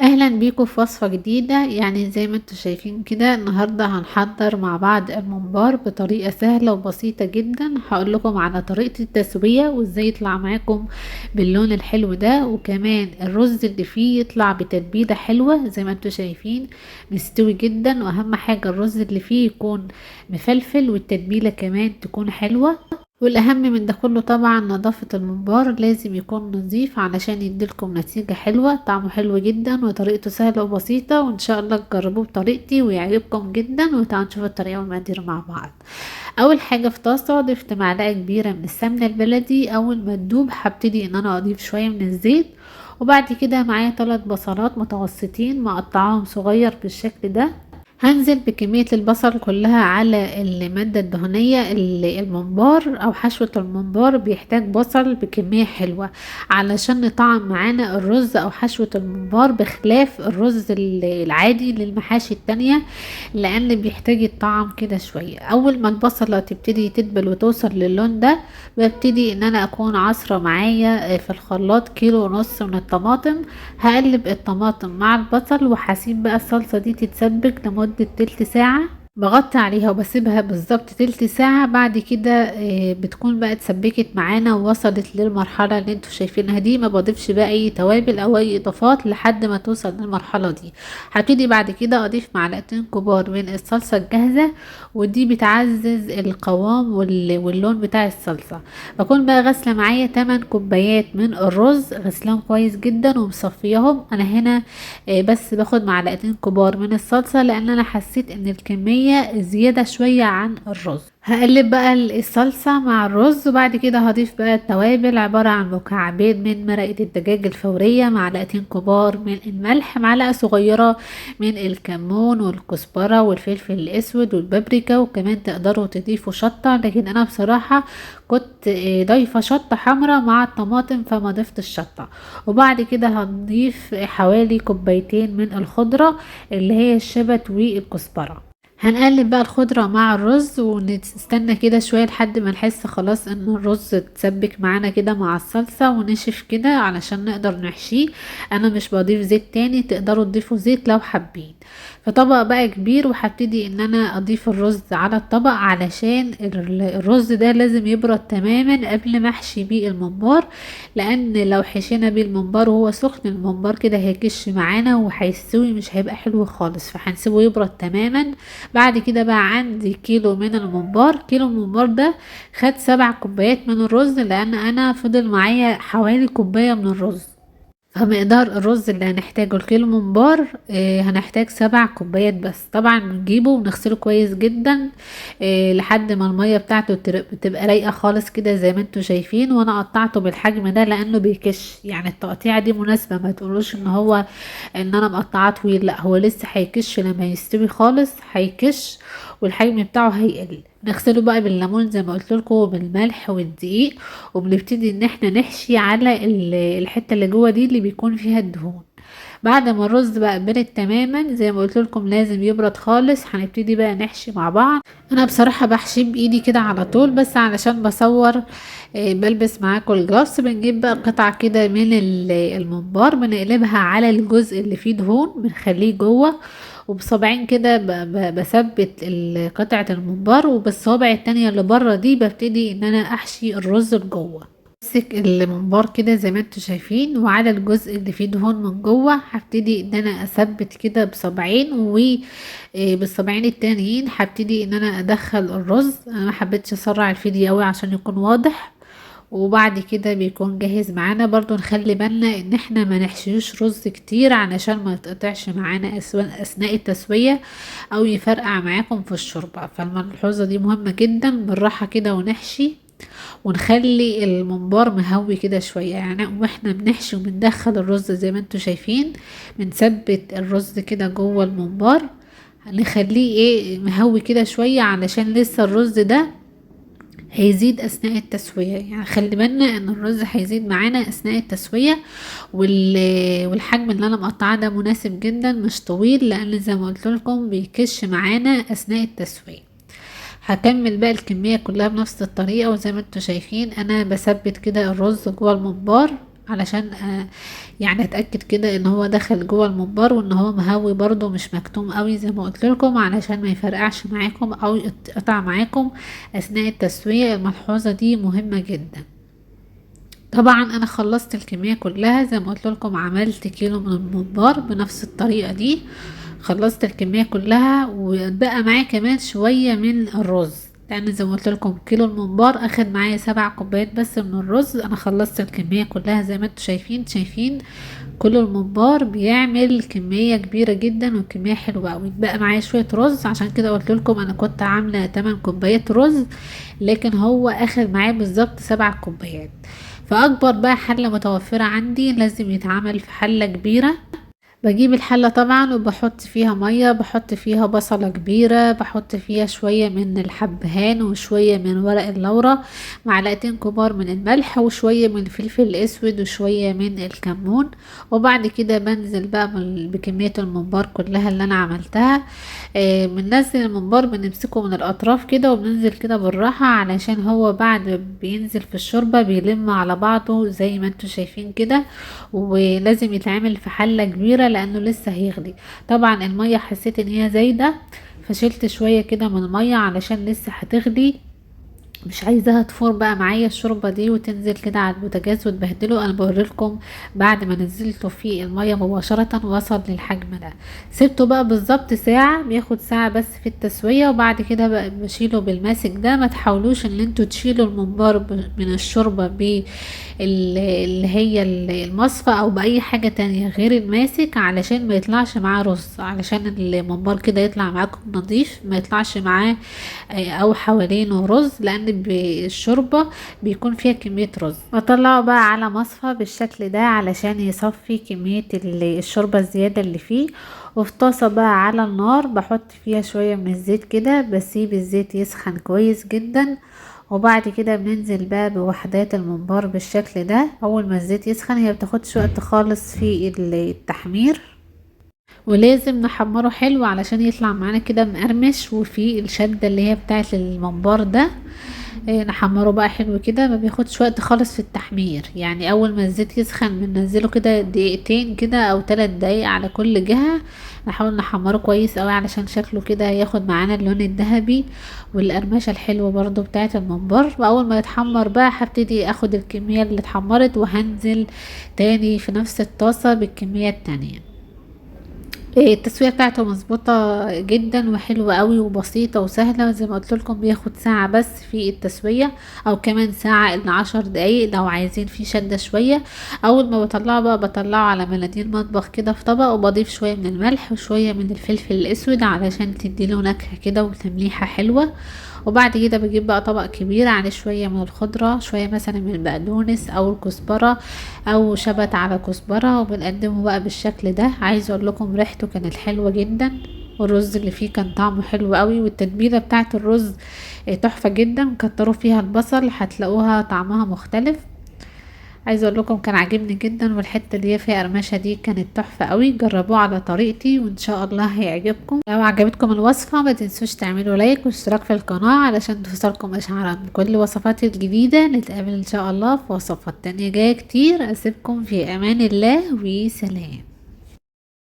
اهلا بيكم في وصفة جديدة. يعني زي ما انتم شايفين كده النهاردة هنحضر مع بعض الممبار بطريقة سهلة وبسيطة جدا. هقول لكم على طريقة التسوية وازاي يطلع معاكم باللون الحلو ده، وكمان الرز اللي فيه يطلع بتتبيلة حلوة زي ما انتم شايفين مستوي جدا، واهم حاجة الرز اللي فيه يكون مفلفل والتتبيلة كمان تكون حلوة. والاهم من ده كله طبعا نظافة الممبار، لازم يكون نظيف علشان يديلكم نتيجة حلوة، طعمه حلو جدا وطريقته سهلة وبسيطة، وان شاء الله تجربوه بطريقتي ويعجبكم جدا. وتعالوا نشوف الطريقة والمقادير مع بعض. اول حاجة في طاسة ضفت معلقة كبيرة من السمنة البلدي، اول ما تدوب هبتدي ان انا اضيف شوية من الزيت، وبعد كده معايا 3 بصلات متوسطين مقطعاهم صغير بالشكل ده. هنزل بكمية البصل كلها على المادة الدهنية. الممبار او حشوة الممبار بيحتاج بصل بكمية حلوة علشان نطعم معانا الرز او حشوة الممبار، بخلاف الرز العادي للمحاشي التانية لان بيحتاج الطعم كده شوية. اول ما البصلة تبتدي تدبل وتوصل للون ده ببتدي ان انا اكون عصرة معايا في الخلاط 1.5 كيلو من الطماطم. هقلب الطماطم مع البصل وهسيب بقى الصلصة دي تتسبك لمدة تلت ساعة، بغطي عليها وبسيبها بالظبط تلت ساعة. بعد كده بتكون بقى اتسبكت معانا ووصلت للمرحلة اللي انتوا شايفينها دي. ما بضيفش بقى اي توابل او اي اضافات لحد ما توصل للمرحلة دي. هبتدي بعد كده اضيف معلقتين كبار من الصلصة الجاهزة، ودي بتعزز القوام واللون بتاع الصلصة. بكون بقى غاسلة معايا 8 كوبايات من الرز، غسلهم كويس جدا ومصفياهم. انا هنا بس باخد معلقتين كبار من الصلصة لان انا حسيت ان الكمية زيادة شوية عن الرز. هقلب بقى الصلصة مع الرز، وبعد كده هضيف بقى التوابل عبارة عن مكعبين من مرقة الدجاج الفورية، معلقتين كبار من الملح، معلقة صغيرة من الكمون والكزبرة والفلفل الأسود والبابريكا، وكمان تقدروا تضيفوا شطة، لكن أنا بصراحة كنت ضايفة شطة حمراء مع الطماطم فما ضفت الشطة. وبعد كده هنضيف حوالي 2 كوباية من الخضرة اللي هي الشبت والكزبرة. هنقلب بقى الخضرة مع الرز ونستنى كده شوية لحد ما نحس خلاص ان الرز اتسبك معانا كده مع الصلصة ونشف كده علشان نقدر نحشيه. انا مش بضيف زيت تاني، تقدروا تضيفوا زيت لو حابين. في طبق بقى كبير وهبتدي ان انا اضيف الرز على الطبق علشان الرز ده لازم يبرد تماما قبل ما احشي بيه الممبار، لان لو حشينا بيه الممبار وهو سخن الممبار كده هيكش معانا وهيستوي مش هيبقى حلو خالص، فهنسيبه يبرد تماما. بعد كده بقى عندي كيلو من الممبار، كيلو الممبار ده خد 7 كوبايات من الرز لان انا فضل معايا حوالي كوباية من الرز. فمقدار الرز اللي هنحتاجه الكيلو ممبار هنحتاج 7 كوبايات بس. طبعا بنجيبه ونغسله كويس جدا لحد ما المية بتاعته بتبقى رايقة خالص كده زي ما انتم شايفين. وانا قطعته بالحجم ده لانه بيكش، يعني التقطيعة دي مناسبة، ما تقولوش ان هو ان انا مقطعاه طويل، لا هو لسه هيكش لما يستوي خالص هيكش والحجم بتاعه هيقل. نغسله بقى بالليمون زي ما قلت لكم وبالملح والدقيق، وبنبتدي ان احنا نحشي على الحته اللي جوه دي اللي بيكون فيها الدهون. بعد ما الرز بقى برد تماما زي ما قلت لكم لازم يبرد خالص، هنبتدي بقى نحشي مع بعض. انا بصراحه بحشي بايدي كده على طول، بس علشان بصور بلبس معاكم الجلافز. بنجيب بقى قطعه كده من الممبار بنقلبها على الجزء اللي فيه دهون بنخليه جوه، وبصابعين كده بثبت قطعه الممبار، وبالصوابع التانية اللي بره دي ببتدي ان انا احشي الرز لجوه. امسك الممبار كده زي ما انتم شايفين، وعلى الجزء اللي فيه دهون من جوه هبتدي ان انا اثبت كده بصابعين، وبالصابعين التانيين هبتدي ان انا ادخل الرز. انا ما حبيتش اسرع الفيديو قوي عشان يكون واضح. وبعد كده بيكون جاهز معانا. برضو نخلي بالنا ان احنا ما نحشيوش رز كتير علشان ما يتقطعش معانا اثناء التسوية او يفرقع معاكم في الشوربة، فالملحوظة دي مهمة جدا. بالراحة كده ونحشي ونخلي الممبار مهوي كده شوية، يعني واحنا بنحشي وبندخل الرز زي ما انتم شايفين بنثبت الرز كده جوه الممبار، نخليه مهوي كده شوية علشان لسه الرز ده هيزيد اثناء التسوية. يعني خلي بالنا ان الرز هيزيد معانا اثناء التسوية. والحجم اللي انا مقطعاه ده مناسب جدا مش طويل، لان زي ما قلت لكم بيكش معانا اثناء التسوية. هكمل بقى الكمية كلها بنفس الطريقة، وزي ما انتم شايفين انا بثبت كده الرز جوه الممبار علشان يعني اتاكد كده ان هو دخل جوه الممبار، وان هو مهوي برضو مش مكتوم قوي زي ما قلت لكم، علشان ما يفرقعش معاكم او يتقطع معاكم اثناء التسوية. الملحوظة دي مهمة جدا. طبعا انا خلصت الكمية كلها زي ما قلت لكم، عملت كيلو من الممبار بنفس الطريقة دي، خلصت الكمية كلها، وبقى معايا كمان شوية من الرز، لان زي ما قلت لكم كيلو الممبار اخد معايا 7 كوبايات بس من الرز. انا خلصت الكمية كلها زي ما انتم شايفين كل الممبار بيعمل كمية كبيرة جدا وكمية حلوة قوي. بقى معايا شوية رز، عشان كده قلت لكم انا كنت عاملة 8 كوبايات رز، لكن هو اخد معايا بالظبط 7 كوبايات. فاكبر بقى حلة متوفرة عندي لازم يتعمل في حلة كبيرة. بجيب الحلة طبعا وبحط فيها مية، بحط فيها بصلة كبيرة، بحط فيها شوية من الحبهان وشوية من ورق اللورة، معلقتين كبار من الملح وشوية من الفلفل الاسود وشوية من الكمون. وبعد كده بنزل بقى بكمية الممبار كلها اللي انا عملتها. بننزل الممبار، بنمسكه من الاطراف كده وبننزل كده بالراحة، علشان هو بعد ما بينزل في الشوربة بيلم على بعضه زي ما انتم شايفين كده. ولازم يتعمل في حلة كبيرة لانه لسه هيغلي. طبعا المية حسيت ان هي زايدة، فشلت شوية كده من المية علشان لسه هتغلي، مش عايزاها تفور بقى معايا الشوربة دي وتنزل كده على البوتاجاز وتبهدله. انا بوريلكم بعد ما نزلته في المية مباشرة وصل للحجم ده. سبته بقى بالظبط ساعة، بياخد ساعة بس في التسوية، وبعد كده بقى بشيله بالماسك ده. ما تحاولوش ان انتوا تشيلوا الممبار من الشوربة اللي هي المصفى او باي حاجة تانية غير الماسك، علشان ما يطلعش معاه رز، علشان الممبار كده يطلع معاكم نظيف، ما يطلعش معاه او حوالينه رز، لان بالشوربة بيكون فيها كمية رز. بطلعه بقى على مصفى بالشكل ده علشان يصفي كمية الشوربة الزيادة اللي فيه. وفي طاسة بقى على النار بحط فيها شوية من الزيت كده، بسيب الزيت يسخن كويس جدا، وبعد كده بننزل بقى بوحدات الممبار بالشكل ده. اول ما الزيت يسخن، هي بتاخدش وقت خالص في التحمير، ولازم نحمره حلو علشان يطلع معانا كده مقرمش وفي الشدة اللي هي بتاعت الممبار ده. نحمره بقى حلو كده، ما بياخدش وقت خالص في التحمير، يعني اول ما الزيت يسخن بننزله كده دقيقتين كده او 3 دقايق على كل جهة. نحاول نحمره كويس قوي علشان شكله كده ياخد معانا اللون الذهبي والقرمشة الحلوة برضو بتاعت الممبار. واول ما يتحمر بقى هبتدي اخد الكمية اللي اتحمرت وهنزل تاني في نفس الطاسة بالكمية التانية. التسوية بتاعته مظبوطة جدا وحلوة قوي وبسيطة وسهلة، زي ما قلت لكم بياخد ساعة بس في التسوية، او كمان ساعة الا 10 دقايق لو عايزين فيه شدة شوية. اول ما بطلعه بقى بطلعه على مناديل مطبخ كده في طبق، وبضيف شوية من الملح وشوية من الفلفل الاسود علشان تديله نكهة كده وتمليحة حلوة. وبعد كده بجيب بقى طبق كبير عليه شوية من الخضرة، شوية مثلا من البقدونس او الكزبرة او شبت على كزبرة، وبنقدمه بقى بالشكل ده. عايزة اقول لكم ريحته كانت حلوة جدا، والرز اللي فيه كان طعمه حلو قوي، والتتبيلة بتاعت الرز تحفة جدا، كتروا فيها البصل هتلاقوها طعمها مختلف. عايزه اقول لكم كان عاجبني جدا، والحتة اللي هي فيها قرمشه دي كانت تحفة قوي. جربوه على طريقتي وان شاء الله هيعجبكم. لو عجبتكم الوصفة ما تنسوش تعملوا لايك واشتراك في القناة علشان توصلكم اشعارات بكل وصفاتي الجديدة. نتقابل ان شاء الله في وصفات تانية جاية كتير. اسيبكم في امان الله وسلام.